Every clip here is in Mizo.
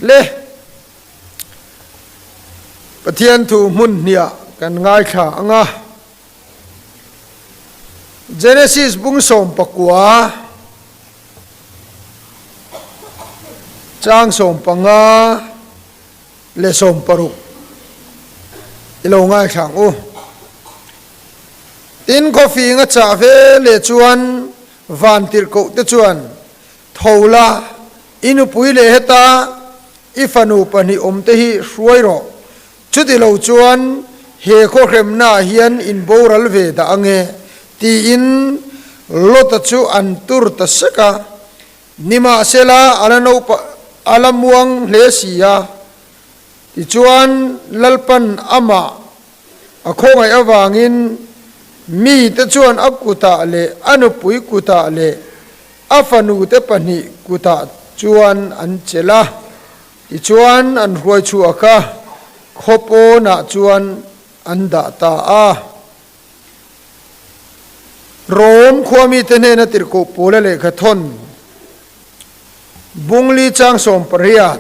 Le Pathian thu hmun hniah kan ngaithla ang a. Genesis bung 19 chang 15 leh 60 i lo ngaithla ang u. Tin, khawfing a chah ve leh chuan vantirhkoh te chuan Tho la, i nupui leh heta i fanu pahnih awmte hi hruai rawh. Chuti lo chuan he khawhremnaah hian in boral ve dah ange, tiin Lota chu an tur ta sek a. Nimahsela, a la naupa, a la muang hle si a. Tichuan, Lalpan amah a khawngaih avangin mite chuan a kutah leh a nupui kutah leh a fanute pahnih kutah chuan an chelh a, tichuan an hruai chhuak a, khaw pawnah chuan an dah ta a. Rom khua mite hnena tirhkoh Paula lehkha thawn Bungli chang 18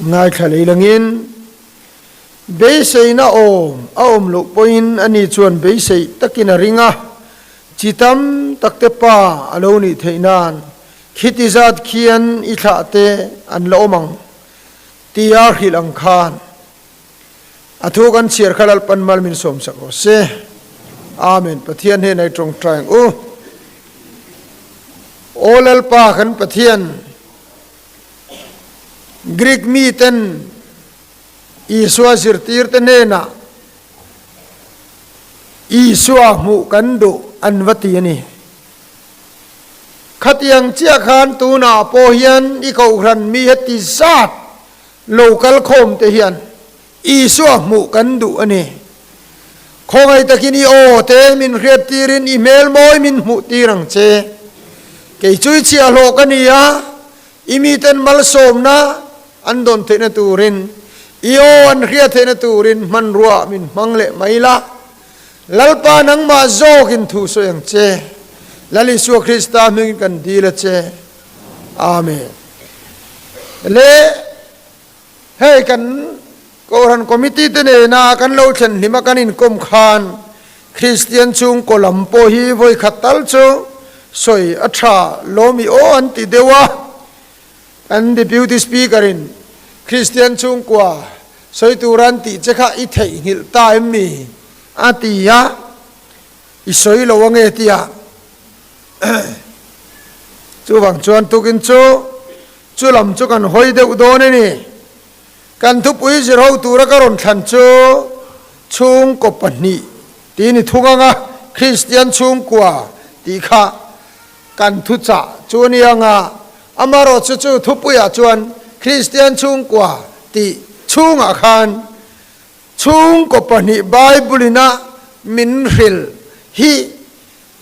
Ngaithla lei langin beiseina awm a awm loh pawhin ani chuan beisei takin a ring a, chi tam takte pa a lo nih theih nan khiti zat khian i thlah te an la awm ang tia hrilh ang khan a thu kan chhiar kha Lalpan mal min sawmsak rawh se. Amen. Pathian hnenah i tawngtai ang u. Aw Lalpa kan Pathian, Greek miten Isua zirtirte hnenah Isua hmuh kan duh an va ti a ni. Khatiang chiah khan tunah pawh hian i kohhran mi heti zat lo kal khawm te hian Isua hmuh kan duh a ni. Khawngaih takin i aw te min hriat tirin i hmel mawi min hmuh tir ang che. Kei chu i chhiahhlawh ka ni a, i miten malsawmna an dawn theihna turin, i aw an hriat theihna turin hmanrua min hmang leh mai la. Lalpa nangmah zawkin thu sawi ang che. Lal Isua Krista hmingin kan dil a che. Amen. Le. Hei kan Kohhran Committee te nena kan lo thlen hlima kan inkawm khan Kristian chhungkaw lam pawh hi vawi khat tal chu sawi a tha lawm i aw an ti deuh a. Kan Deputy Speaker in Kristian chhungkua sawi tura an tih che kha i theihnghilh ta em mi? a ti a, i sawi lo ange tia. Chuvang chuan tukin chu Chu lam chu kan hawi deuh dawn a ni. Kan thupui zir ho tura ka rawn thlan chu chhungkaw pahnih tih ni thung ang a, Kristian chhungkua tih kha kan thuchah chu a ni ang a, amaherawhchu chu thupuiah chuan Kristian chhungkua tih chhungah khan chhungkaw pahnih Bible-ina min hrilh hi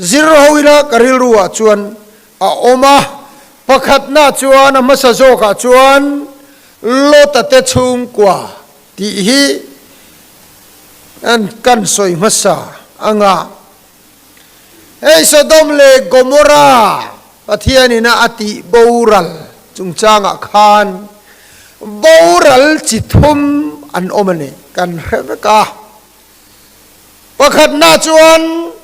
zir ho ila ka rilruah chuan A awm a, pakhatna chuan a hmasa zawkah chuan Lota te chhungkua tih hi kan sawi hmasa ang a. Hei Sodom leh Gomorra Pathianin a tih boral chungchangah khan boral chi thum an awm a ni, kan hre vek a. Pakhatna chuan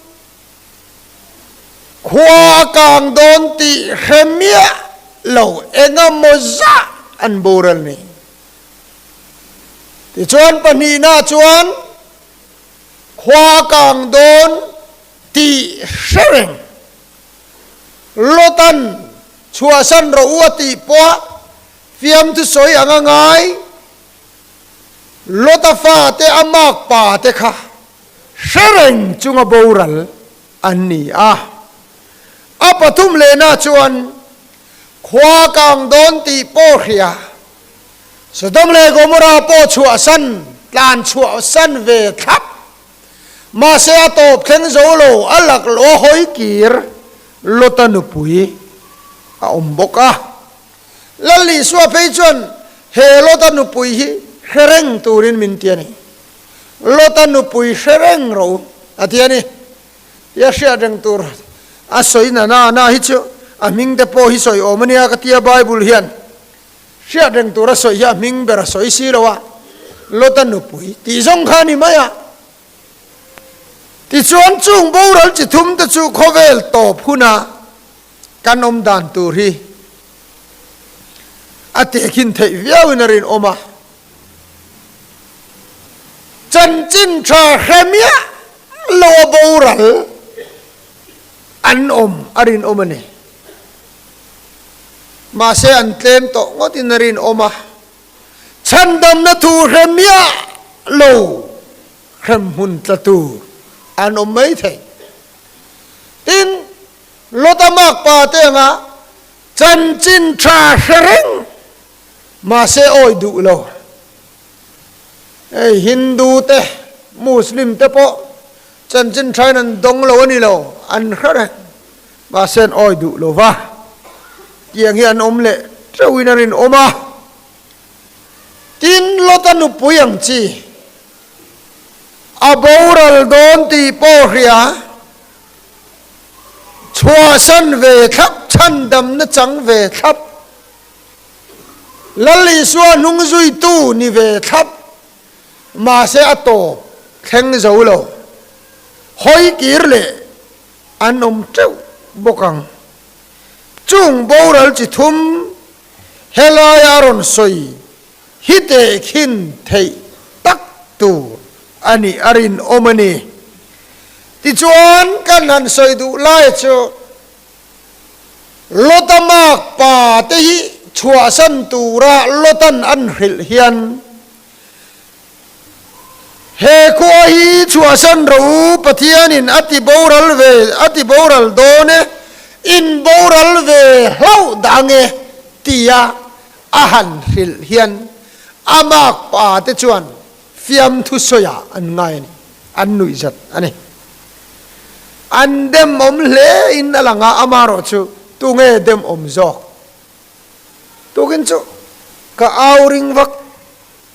Khua a kang dawn tih hre miah lo engemaw zah an boral ni. Tichuan pahnihna chuan khua a kang dawn tih hre reng Lotan chhuahsan rawh u a tih pawh fiamthu sawi ang a ngai Lota fate a makpa te kha Hre reng chunga boral an ni a. A pathum lehna chuan khua kang dawn tih pawh hria. Sodom leh Gomorrah pawh chhuahsan, tlan chhuahsan ve thlap. Mahse a tawp thleng zo lo, a laklawh a hawi kir Lota nupui a awm bawk a. Lal Isua phei chuan he Lota nupui hi hre reng turin min ti a ni. Lota nupui hre reng ro a ti a ni. Tia hriat reng tur a sawi na na na hi chu A hming te pawh hi sawi awm a nia ka tia Bible hian hriat reng tura sawi hi a hming ber a sawi si lo a, Lota nupui tih zawng kha a ni mai a. Tichuan chung boral chi thum te chu khawvel tawp huna kan awm dan tur hi a tehkhin theih viauin a rinawm a. Chanchin tha hre miah lo a boral an awm a rinawm a ni. Mahse an tlem tawh ngawtin a rinawm a. Chhandamna thu hre miah lo hremhmun tla tur an awm mai thei. Tin, Lota makpa te anga chanchin tha hre reng mahse awi duh lo. Hei Hindu te, Muslim te pawh chanchin thain an dawng lo a ni lo, an hre reng mahse an awi duh lo va. Tiang hi an awm leh teuhin a rinawm a. Tin, Lota nupui ang chi a boral dawn tih pawh hria, chhuahsan ve thlap, chhandamna chang ve thlap, Lal Isua hnung zuitu ni ve thlap, mahse a tawp thleng zo lo. Hawi kir leh an awm teuh bawk ang. Chung boral chi thum helaia rawn sawi hi tehkhin theih tak tur a nih a rinawm a ni. Tichuan kan han sawi duh lai chu Lota mak pa te hi chhuahsan tura Lotan an hrilh hian, He khua hi chhuahsan rawh u, Pathianin a ti boral ve, a ti boral dawn e, in boral ve hlauh dang e, tia a han hrilh hian a mak pa te chuan fiamthu sawiah an ngai a ni, an nuihzat a ni. An demawm hle in a lang a, amarawh chu tunge demawm zawk? Tukin chu ka au ring vak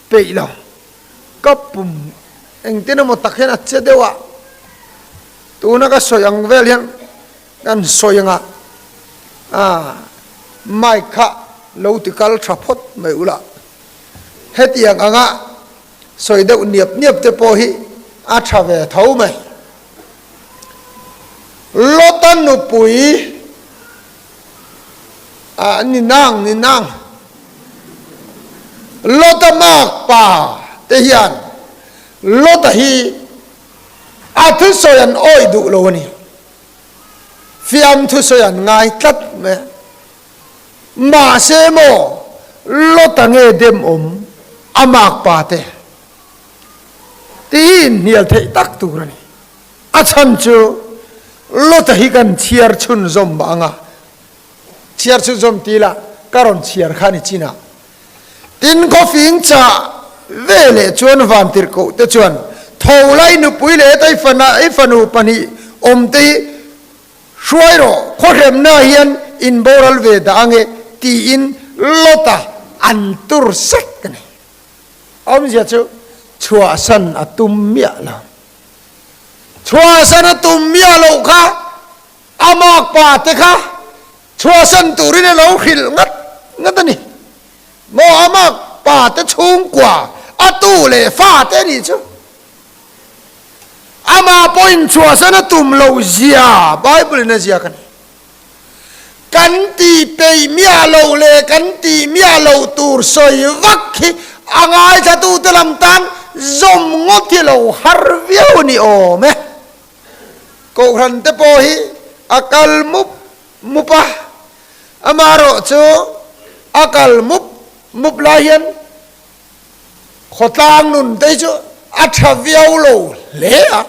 peih lo, ka pum engtin emaw tak hian a che deuh a, tuna ka sawi ang vel hian kan sawi anga mic kha lo ti kal tha phawt mai ula, hetiang anga Sawi deuh niap niap te pawh hi a tha ve tho mai. Lota nupui a ni nang ni nang. Lota mak pa te hian Lota hi a thusawi an awih duh lo a ni. Fiam thusawi an ngai tlat mai a. Mahse maw Lota nge dem awm a makpa te tih hi inhnial theih tak tur a ni. A chhan chu Lota hi kan chhiar chhunzawm mah anga, chhiar chhunzawm ti ila ka rawn chhiar kha ni chinah. Tin khawfing chah ve leh chuan vantirhkoh te chuan tho lai nupui leh i fanu pahnih awm te hi Hruai rawh, khawhremna hian in boral ve dah ange tiin Lota an tur sek a ni. Awmzia chu chhuahsan a tum miah lo. Chhuahsan a tum miah loh kha a makpa te kha chhuahsan turin a lo hrilh ngat ngat a ni. Maw a makpa te chhungkua a tu leh fa te a nih chu. Amah pawhin chhuahsan a tum lo zia Bible in a ziak a ni. Kan tih peih miah loh leh kan tih miah loh tur sawi vak hi a ngaithlatute lam tan zawm ngawt hi lo har viau a ni awm e. Kohhran te pawh hi a kal mup mup a, amaherawhchu a kal mup mup lai hian Khawtlang nun te chu a tha viau lo hle a,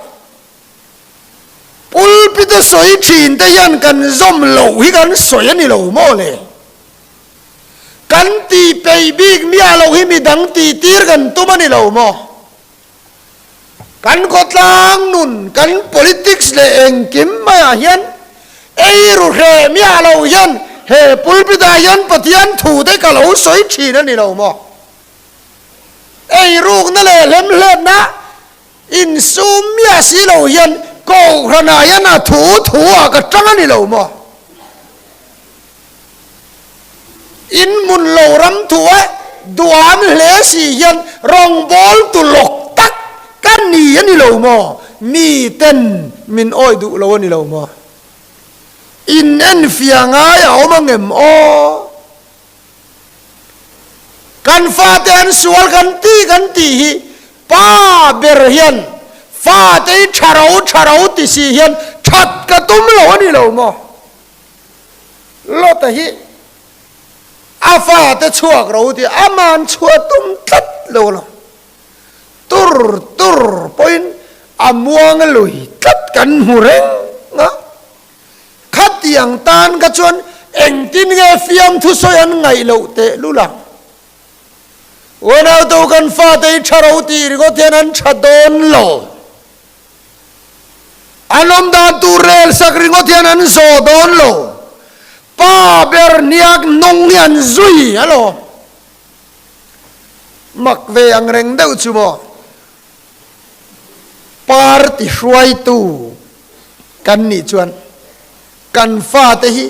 pulpit a sawi thin te hian kan zawm loh hi kan sawi a ni lo maw le? Kan tih peih bik miah loh hi midang tih tir kan tum a ni lo maw? Kan khawtlang nun, kan politics leh engkim maiah hian eiru hreh miah lo hian he pulpit-ah hian Pathian thu te ka lo sawi thin a ni lo maw? Eirukna leh hlemhletna insum miah si lo hian Kohhranah hian a thu thu ah ka tang a ni lo maw? In hmun lo ram thu a duam hle si hian rawngbawl tu lawk tak ka ni a ni lo maw? Mi ten min awi duh lo a ni lo maw? In enfiah ngai a awm angem aw? Kan fate an sual kan ti kan tih hi pa ber hian fate hi tha ro tha ro ti si hian that ka tum lo a ni lo maw? Lota hi a fate chhuak ro tih aman chhuah tum tlat lo lo. Tur tur pawhin a muang lui tlat kan hmu reng a. Khatiang tan kha chuan engtin nge fiamthu sawi an ngaih loh teh lul ang? Unautu kan fate hi tha ro tih ringawt hian an tha dawn lo. An awm dan tur rel sak ringawt hian an zawh dawn lo. Pa ber hniak hnung hi an zui alawm. Mak ve ang reng deuh chu maw? Party hruaitu kan nih chuan kan fate hi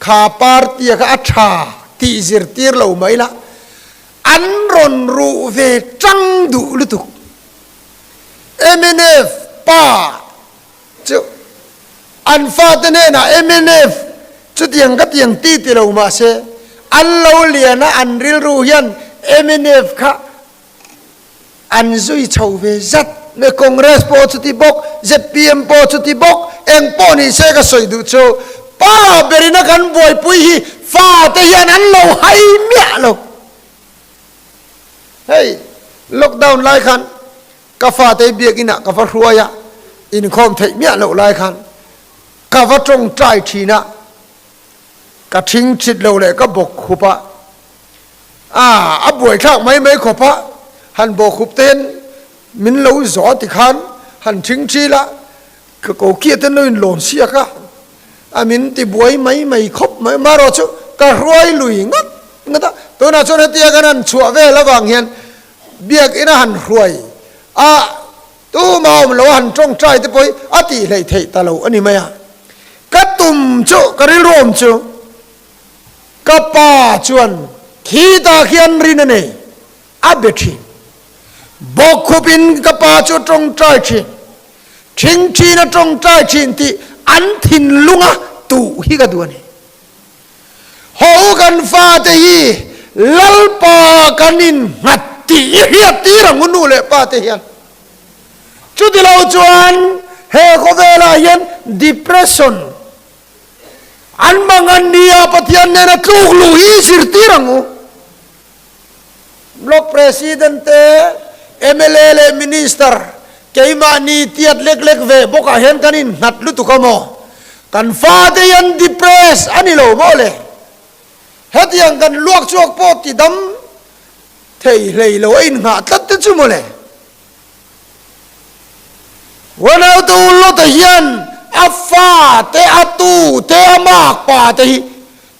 kha party-a kha a tha tih zirtir lo mai la, an rawn ruh ve tang duh lutuk. Mnf pa chu an fate hnenah mnf chutiang ka tiang ti ti lo mahse an lo lian a, an rilru hian mnf kha An zui chho ve zat mai. Congress pawh chuti bawk, zpm pawh chuti bawk, eng pawh ni se ka sawi duh chu pa berina kan buaipui hi fate hian an lo hai miah lo. Hei lockdown lai khan ka fate biakinah ka va hruai a, inkhawm theih miah loh lai khan ka va tawngtai thin a, ka thingthit lo leh ka bawk khup a, A, a buaithlak mai mai khawp a, han bawkhup te hian min lo zawh a tikhan han thing thil a, ka kokia te an lo inlawn siak a, a min ti buai mai mai khawp mai, marawh chu ka hruai lui ngat ngat a, tunah chuan hetia kan han chhuah vel avang hian biakina han hruai a, tuma awm lo a han tawngtai te pawh hi a tih hleih theih ta lo a ni mai a, ka tum chu ka rilru awm chu. Ka pa chuan khitah khian rin a nei, a be thin. Bawkkhupin ka pa chu a tawngtai thin, thingthin a tawngtai thin tih an thinlunga tuh hi ka duh a ni. Haw u kan fate hi Lalpa kan innghat tih i hriat tir ang u nu leh pa te hian. Chutilo chuan he khawvelah hian depression, An mangan nia Pathian nena tluk luh hi i zirtir ang u. Block President te, mla leh Minister keimahni tiat lek lek ve bawkah hian kan innghat lutuk a maw? Kan fate hi an depress a ni lo maw le? Hetiang kan luak chhuak pawh ti dam thei hlei lo a innghah tlat te chu maw le? Uanautu Lota hian a fa te, a tu te, a mak pa te hi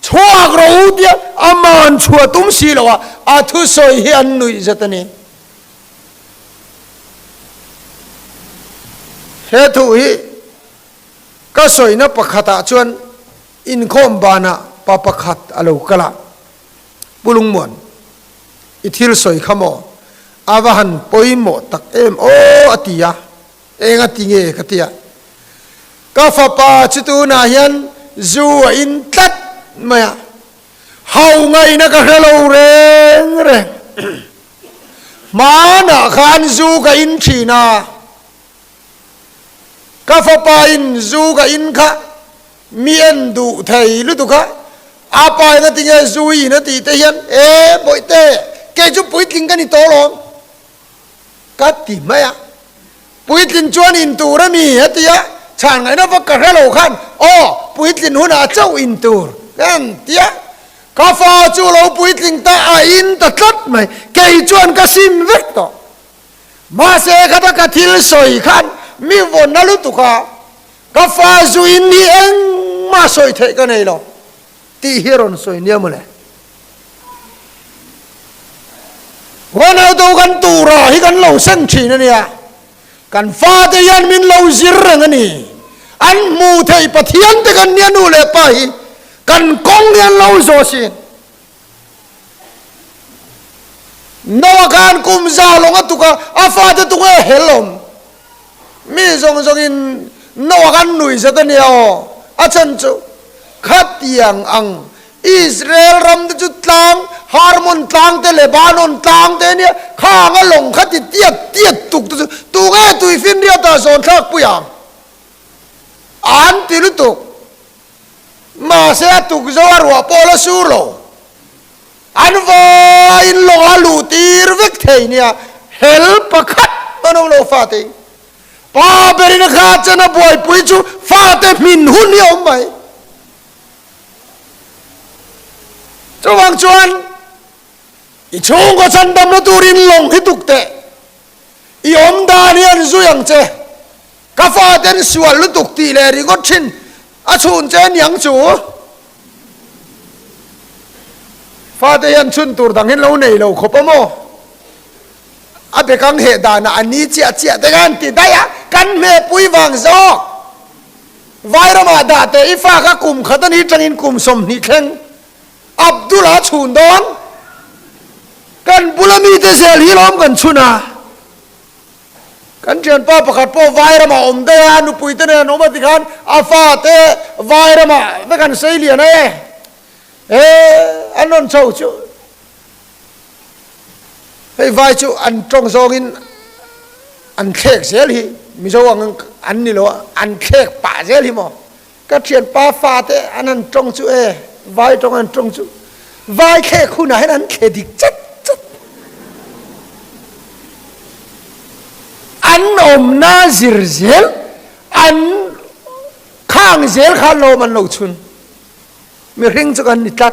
chhuak rawh u tia a man chhuah tum si lo a, a thusawi hi an nuih zet a ni. He thu hi ka sawina pakhatah chuan inkhawm banah pa pakhat a lo kal a, Pu Lungmuan, I thil sawi kha maw? A va han pawimawh tak em aw a ti a, eng a ti nge ka ti a, ka fapa chu tunah hian zu a in tlat mai a, hau ngaihna ka hre lo reng reng. Hmanah khan zu ka in thin a, ka fapa in zu ka in kha Mi en duh thei lutuk a, a pa eng a ti nge zui in a tih te hian, E Bawihte, kei chu puitling ka ni tawh alawm ka ti mai a. Puitlin chuan in tur a mi a ti a, chhan ngaihna vak ka hre lo khan, Aw, puitlin hunah chauh in tur ka han ti a. Ka fa chu lo puitling ta a in ta tlat mai, kei chuan ka sim vek tawh. Mahse khata ka thil sawi khan mi vawn a lutuk a, Ka fa zuin hi engmah sawi theih ka nei lo tih hi a rawn sawi nia mawle. Ronaldo kan tura hi kan lo seng thin a nia, kan fate hian min lo zir reng a ni. An hmuh theih Pathian te kan nia nu leh pa hi kan kawng hi an lo zawh sin. Noah khan kum za lawng a tuk a, a fate tuk nge hel awm? Mi zawng zawngin Noah khan nui zat a nia aw. A chhan chu khatiang ang Israel ram te chu tlang, Harmon tlang te, Lebanon tlang te a nia, khang a lawng kha ti tiat tiat tuk te chu tunge tuifinriatah zawn thlak pui ang? An ti lutuk. Mahse a tuk zo a ruah pawh la sur lo. An vaiin lawng a luh tir vek thei nia, hel pakhat hman awm lo fate hi. Pa berin a kha chen a buaipui chu fate hmin hun hi a awm mai. Chuvang chuan i chhungkaw chhandamna turin lawng hi tuk teh. I awm dan hian zui ang che. Ka faten sual lutuk tih leh ringawt thin a chhun che aniang chu. Fate hian chhun tur dang hin lo nei lo khawp a maw? A bekang heh danah a ni chiah chiah te khan ti daih a, kan hmehpui vang zawk. Vairamah dah teh i fa kha kum khat a ni tangin kum 20 thleng Abdul-a chhun dawn. Kan bula mite zel hi lawm kan chhun a. Kan thianpa pakhat pawh Vairamah awm daih a, nupui te nen an awm a tikhan a fate Vairamah vek an sei lian e. E, an rawn chho chu. Hei vai chu an tawng zawngin an thlek zel hi, Mizo ang an ni lo a, an thlek pah zel hi maw. Ka thianpa fate an han tawng chu e, vai tawng an tawng chu, vai thlek hunah hian an thle dik chat chat. An awmna zir zel, an khang zel kha lawm an lo chhun. Mihring chu kan ni tlat.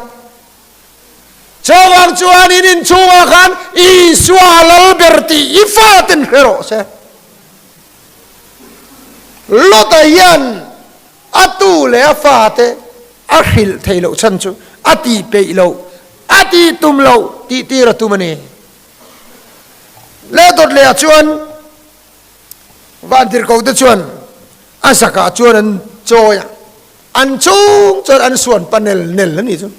Chuvang chuan in inchhungah khan Isua lal ber tih i faten hre rawh se. Lota hian a tu leh a fate a hrilh theih loh chhan chu a tih peih loh, a tih tum loh tih tir a tum a ni. Leh dawt lehah chuan vantirhkoh te chuan a zakah chuan an chawi a, an chung chuan an suan pa nel nel a nih chu.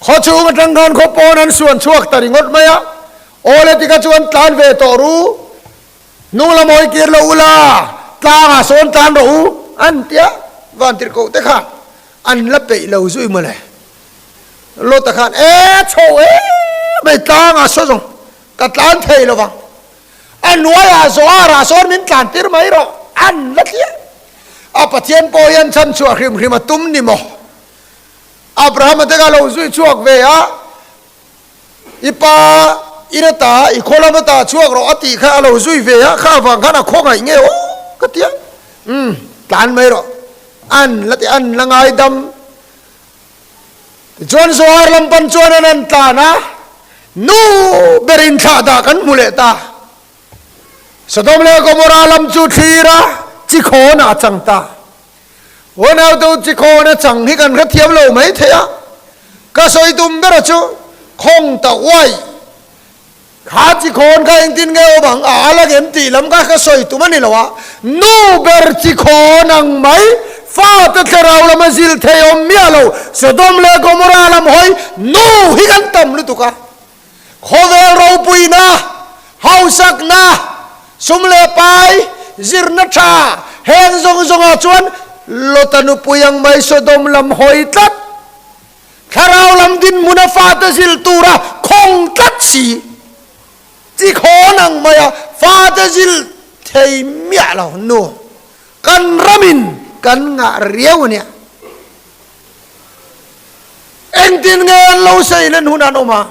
Khaw chhung atang khan khaw pawn an suan chhuak ta ringawt mai a, Awle tika chuan tlan ve tawh ru, hnung lam hawi kir lo ula, tlangah sawn tlan rawh u an ti a, vantirhkoh te khan an la peih lo zui mawle. Lota khan e chho em mai tlangah saw zawng ka tlan thei lo vang, a hnuaiah Zoarah sawn min tlan tir mai rawh an la tliah. A Pathian pawh hian chhanchhuah hrim hrim a tum ni maw? Abrahama te kha lo zui chhuak ve a, I pa in ata, i khaw lam ata chhuak rawh a tih kha a lo zui ve a, kha avang khan a khawngaih nge aw ka ti a, umm tlan mai rawh, an la ti an la ngaidam. Tichuan Zohar lam pan chuan an han tlan a, nu berin thlah dah kan hmu leh ta. Sodom leh Gomorrah lam chu thlir a, chikhawn ah a chang ta. Unautu chikhawn a chang hi kan hrethiam lo mai thei a, ka sawi tum ber chu khawng ta uai kha chikhawn kha engtin nge awm ang a a la ngem tih lam kha ka sawi tum a ni lo a, nu ber chikhawn ang mai fate thlarau lama zil thei awm miah lo Sodom leh Gomorrah lam hawi nu hi kan tam lutuk a, Khawvel ropuina, hausakna, sum leh pai, zirna tha heng zawng zawngah chuan Lota nupui ang mai Sodom lam hawi tlat, thlarau lam dinhmuna fate zil tura khawng tlat si, chi khawn ang maia fate zil thei miah lo nu kan ramin kan ngah riau a nia. Engtin nge an lo sei len hun an awm a?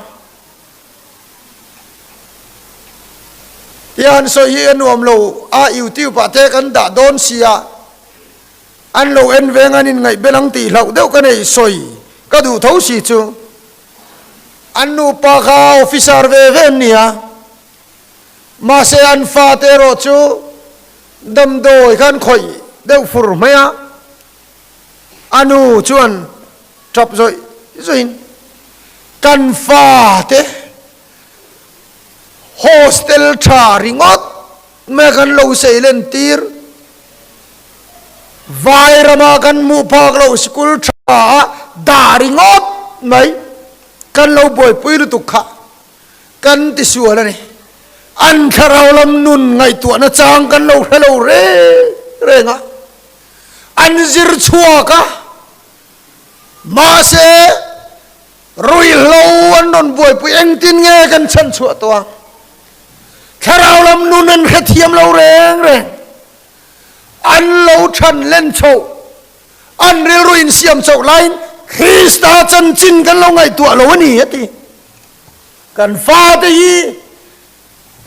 Tia han sawi hi a nuam lo a, YouTube ah te kan dah dawn sia, an lo en veng an inngaih bel ang tih hlauh deuh ka nei sawi ka duh tho si chu. An nupa kha officer ve ve an ni a, mahse an fate erawh chu damdawi khan khawih deuh fur mai a. A nu chuan tap zawih zawih in, Kan fate hostel tha ringawt mai kan lo sei len tir, vai rama kan hmuh phak loh school tha ah dah ringawt mai kan lo buaipui lutuk kha. Kan tisual a ni. An thlarau lam nun ngaihtuahna chang kan lo hre lo reng reng a, an zir chhuak a, mahse ruihhlo an rawn buaipui engtin nge kan chhan chhuah tawh ang? Thlarau lam nun an hrethiam lo reng reng, an lo than len chhoh, an rilru insiam chhoh laiin Krista chanchin kan lo ngaihtuah lo a ni a ti. Kan fate hi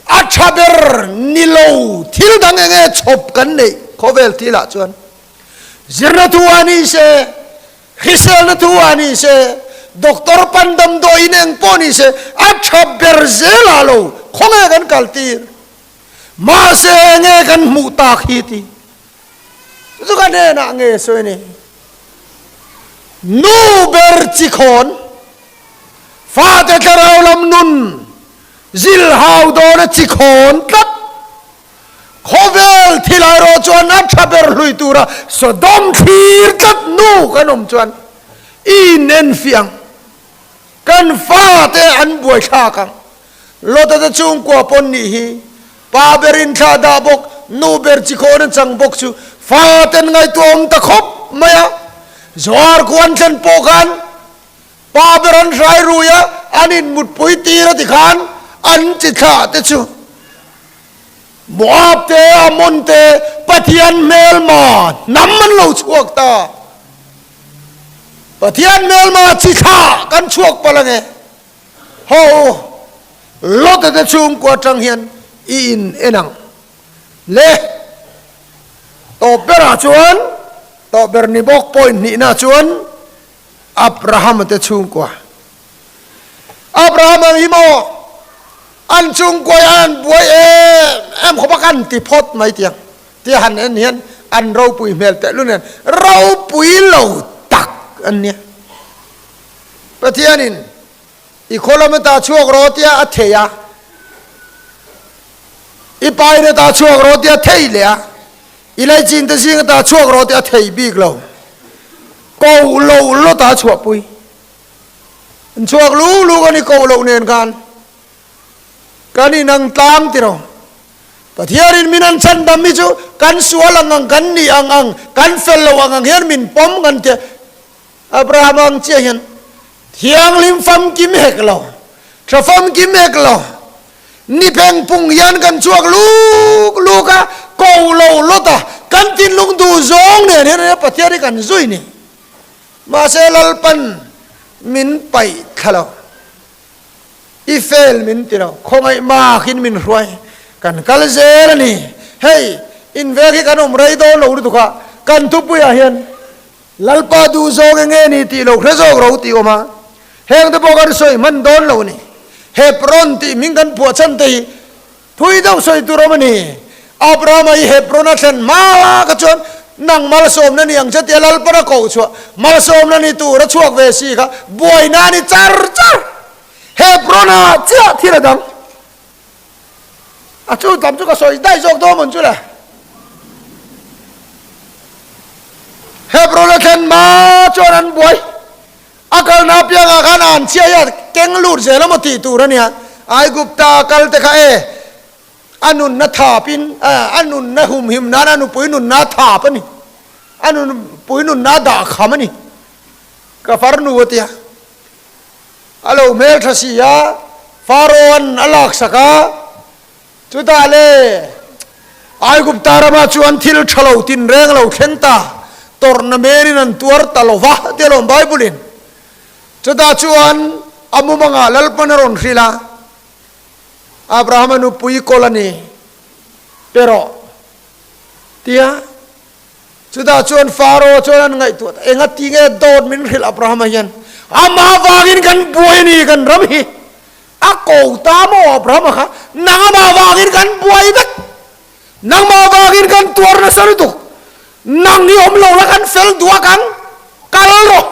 a tha ber ni lo thil dang eng nge chhawp kan neih khawvel thilah chuan zirna thu a ni se, hriselna thu a ni se, doctor pan damdawiin eng pawh ni se a tha ber zelah lo khawnge kan kal tir mahse eng nge kan hmuh tak hi ti chu ka hnenah nge sawi ni nu ber chi khawn Fate thlarau lam nun zilhau dawna chi khawn tlat. Khawvel thil erawh chuan a tha ber hlui tura Sodom thlir tlat nu kan awm chuan i inenfiah ang. Kan fate an buaithlak ang. Lota te chhungkua pawn nih hi pa berin thla dah bawk, nu ber chi khawn a chang bawk chu faten ngaihtuahawm ta khawp mai a. Zoar kuan thlen pawh khan Pa ber an hrai rui a, an inmutpui tir a ti khan an chi thlah te chu Moab te, Ammon te, Pathian hmelma hnam an lo chhuak ta. Pathian hmelma chi thlah kan chhuak palh ange. Haw u, Lota te chhungkua atang hian i in en ang. Le, tawp berah chuan, tawp ber ni bawk point hnihna chuan, Abraham-a te chhungkua. Abraham ang hi maw an chhungkua hi an buai em em khawp a kan ti phawt mai tiang tia han en hian an ropui hmel tehlul nen ropui lo tak an nia. Pathianin i khaw lam ata chhuak rawh tia a thei a, i pain ata chhuak rawh tia thei leh a, i laichin te zing ata chhuak rawh tia thei bik lo. Koh loh lawt a chhuahpui. An chhuak luk luk a ni koh loh nen khan kan inang tlang ti ro. Pathianin min an chhandam hi chu kan sual ang ang, kan nih ang ang, kan fel loh ang ang hian min pawm kan tia. Abraham ang chiah hian thianghlim famkim hek lo, tha famkim hek lo, Ni phengphung hian kan chhuak luk luk a, ko lo lawt a, kan thinlung duh zawng nen hian ania Pathian hi kan zui ni. Mahse Lalpan min paih thla lo, i fel min ti lo, khawngaih makin min hruai, kan kal zel a ni. Hei, invek hi kan awm rei dawn lo lutuk a, kan thupuiah hian Lalpa duh zawng eng nge ni tih lo hre zawk ro tih awm a, heng te pawh kan sawi hman dawn lo a ni. Hebron tih hming kan phuah chhan te hi thui deuh sawi tur awm a ni. Abrahama hi Hebron a thlen hma kha chuan nang malsawmna ni ang che tia Lalpan a koh chhuah malsawmna ni tur a chhuak ve si kha buaina a ni char char. Hebron ah chiah thil a dang. A chu tam chu ka sawi daih zawk dawn mawn chu le. Hebron a thlen hma chuan an buai. A kalna apiangah khan an chhia hi a keng lut zel a maw tih tur a nia. Aigupta a kal te kha e a nunna thapin a nunna humhim nan a nupui nunna a thap a ni. A nupui nunna a dah kham a ni. Ka farnu a tia. A lo hmel tha si a, Pharaoh-a'n a laksak a, chutah le Aigupta ramah chuan thil tha lo tinreng a lo thleng ta, tawrhna menin an tuar ta lo va, tia lawm Bible-in. Chutah chuan a mumangah Lalpan a rawn hrilh a, Abrahama nupui kawl a ni, pe rawh, tia. Chutah chuan Pharaoh chuan an ngaihtuah ta, Enga ti nge dawt min hrilh Abrahama hian? Amah vangin kan buai a ni kan ram hi. A ko ta maw Abrahama kha? Nang amah vangin kan buai vek. Nangmah vangin kan tuar nasa lutuk. Nang hi awm lo la kan fel duak ang. Kal rawh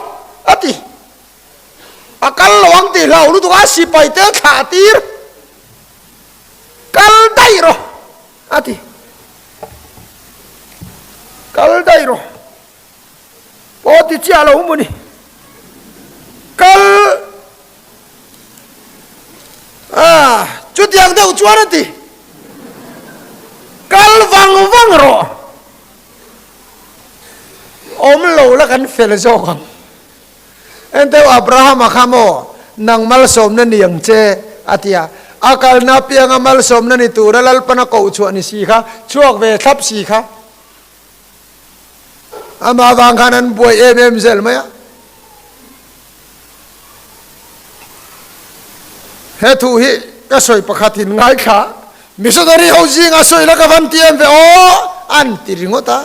a ti. A kal lo ang tih hlau lutuk a sipai te thlah tir. Kal daih rawh a ti. Kal daih rawh. Pawh ti chiah lo maw ni. Kal ah. Chutiang deuh chuan a ti. Kal vang vang rawh. Awm lo la kan fel zawk ang. Enteu Abrahama kha maw nang malsawmna ni ang che a ti a. A kalna apianga malsawmna ni tura Lalpana koh chhuah ni si kha, chhuak ve thlap si kha. Amah vang khan an buai em em zel mai a. He thu hi ka sawi pakhat in ngaithla, missionary ho zinga sawi la ka van ti em ve aw an ti ringawt a.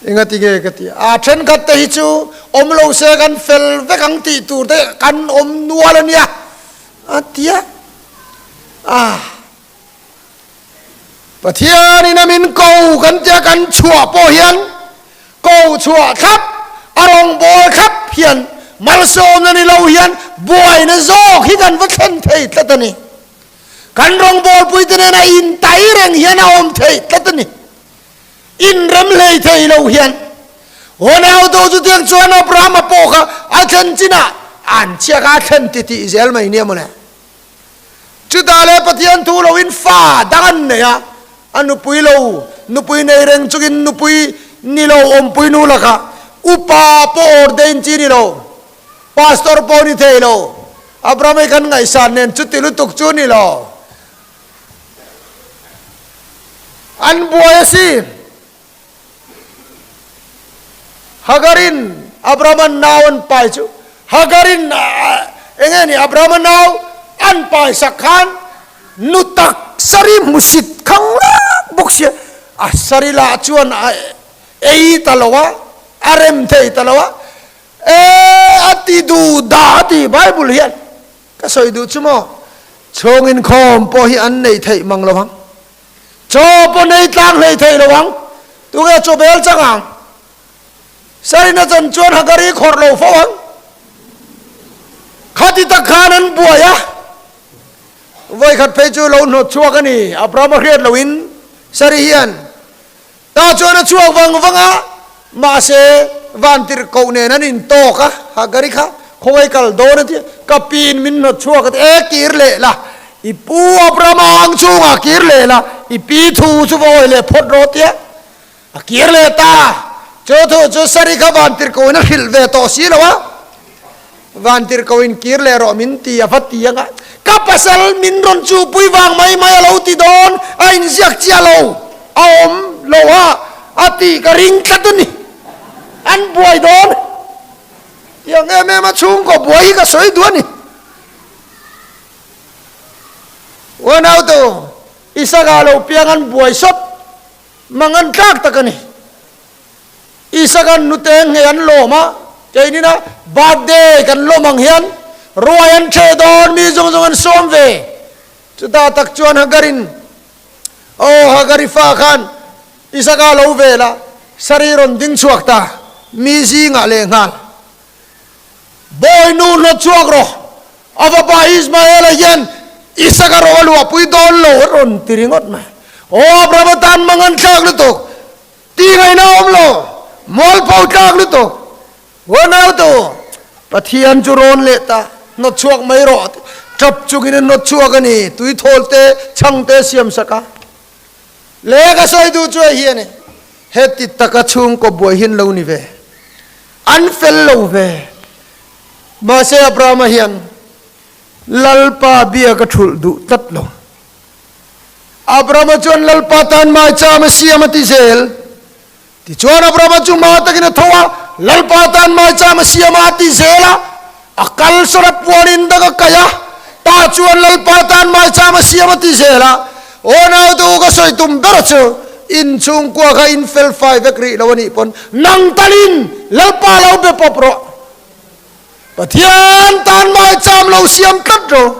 Engati nge ka ti a, thenkhat te hi chu awm lo se kan fel vek ang tih tur te kan awm nual a nia a ti a. Ah. Pathianin a min ko kan tia kan chhuah pawh hian ko chhuah thlap, a rawngbâwl thlap hian malsawmna ni lo hian buaina zawk hi kan va thlen thei tlat a ni. Kan rawngbâwlpuite nena intai reng hian a awm thei tlat a ni. Inrem hlei thei lo hian Ronaldo chu tiang chuan Abraham-a pawh kha a thlen chinah an chhiak a, a thlen titih zel mai nia mawle. Chutah leh Pathian thu loin fa dang an nei a, a nupui lo, nupui nei reng chungin nupui ni lo awmpui nu lakah upa pawh ordain chi ni lo, pastor pawh ni thei lo, Abraham hi kan ngaihsan nen chuti lutuk chu ni lo. An buai a si. Hagarin Abrahama nau an pai chu Hagarin eng nge ni Abrahama nau an pai sak khan nu tak sari hmusit khang lak bawk sia a sari lah chuan a ei ta lo a a rem thei ta lo a e a ti duh dah a ti Bible hian ka sawi duh chu maw chhung inkhawm pawh hi an neih theih mang lo ang. Chaw pawh nei tlang hlei thei lo ang, tunge chaw bel chang ang? Sarina chan chuan Hagari khawrh lo fo ang. Khati tak khan an buai a, vawikhat phei chu lo hnawt chhuak a ni, Abraham a hriat loin Sari hian tah chuan a chhuak vang vang a, mahse vantirhkoh nen an intawk a, Hagari kha khawngaih kal dawn a ti a, ka piin min hnawt chhuak a ti, e kir leh la, i pu Abrahama ang chungah kir leh la, i pi thu chu va awi leh phawt rawh a ti a, a kir leh ta, chu thu chu Sari kha vantirhkohin a hrilh ve tawh si lo a, vantirhkohin kir leh rawh min ti a va ti ang a, ka pasal min rawn chuhpui vang mai mai a lo ti dawn, a inziak chiah lo, a awm lo a, a tih ka ring tlat a ni, an buai dawn. Tiang em em a chhungkaw buai hi ka sawi duh a ni. Unautu, Isaka lo piang an buai sawp mang an tlak tak a ni. Isaka nute nge an lawm a, keinina birthday kan lawm ang hian ruai an ṭheh dawn mi zawng zawng an sawm ve. Chutah tak chuan Hagarin, Aw Hagari fa khan Isaka lo vel a, Sari rawn ding chhuak ta, mi zingah lehnghal. Bawi nu hnawt chhuak rawh, a fapa Ismaela hian Isaka rawh a luahpui dawn lo a rawn ti ringawt mai. Aw Abrahama tan mang an thlak lutuk, ti ngaihna a awm lo, mualpho tlak lutuk. Unautu, Pathian chu rawn leh ta, hnawt chhuak mai rawh, tap chungin a hnawt chhuak a ni, tuithawl te, chhang te siam sak a. Le ka sawi duh chu hei hi a ni, heti taka chhungkaw buai hi an lo ni ve, an fel lo ve. Mahse Abrahama hian Lalpa bia ka thulh duh tlat lo. Abrahama chuan Lalpa tan maicham a siam a ti zel. Tichuan Abrahama chu hma takin a tho a, Lalpa tan maicham a siam a, a ti zel a. A kal sawn a puanin dang a kaih a, tah chuan Lalpa tan maicham a siam a ti zel a. Aw naute u ka sawi tum ber chu, in chhungkua kha in fel fai vek rih lo a nih pawn nang talin Lalpa lo be pawp rawh. Pathian tan maicham lo siam tlat rawh.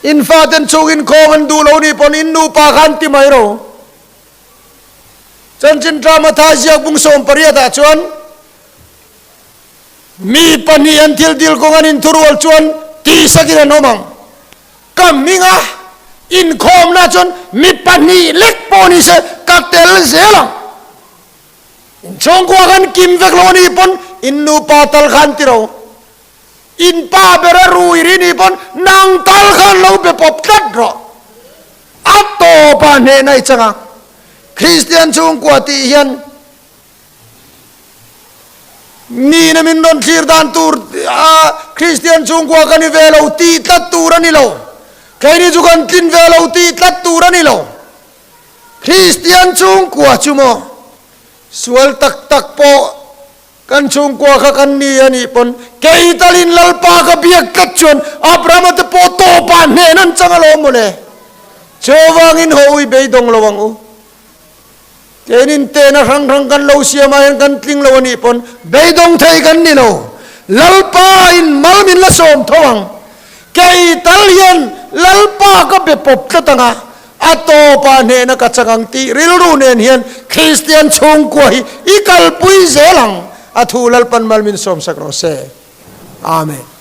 In faten chungin khawng an duh lo nih pawn in nupa kha an ti mai ro. Chanchin Drama Thai ziak bung 18 ah chuan mi pahnih an thil dil kawng an inthurual chuan tihsakin an awm ang. Ka hminga inkhawmna chuan mi pahnih lek pawh ni se ka tel zel ang. In chhungkua khan kim vek lo nih pawn in nupa tal kha an ti ro. In pa ber a rui ri nih pawn nang tal khan lo be pawp tlat rawh. A tawpah hnehna i chang a. Kristian chhungkua tih hian Nihna min rawn thlir dan tur a Kristian chhungkua ka ni ve lo tih tlat tur a ni lo. Keini chu kan tlin ve lo tih tlat tur a ni lo. Kristian chhungkua chu maw sual tak tak pawh kan chhungkua kha kan ni a nih pawn kei talin Lalpa ka biak tlat chuan Abrahama te pawh tawpah hnen an chang alawm mawle. Chuvangin haw ui beidawng lo ang u. Keinin tehna hrang hrang kan lo siam ah hian kan tling lo a nih pawn beidawng thei kan ni lo. Lalpa in mal min la sawm tho ang. Kei tal hian Lalpa ka be pawp tlat ang a, a tawpah hnehna ka chang ang tih rilru nen hian Kristian chhungkua hi i kalpui zel ang. A thu Lalpan mal min sawm sak rawh se. Amen.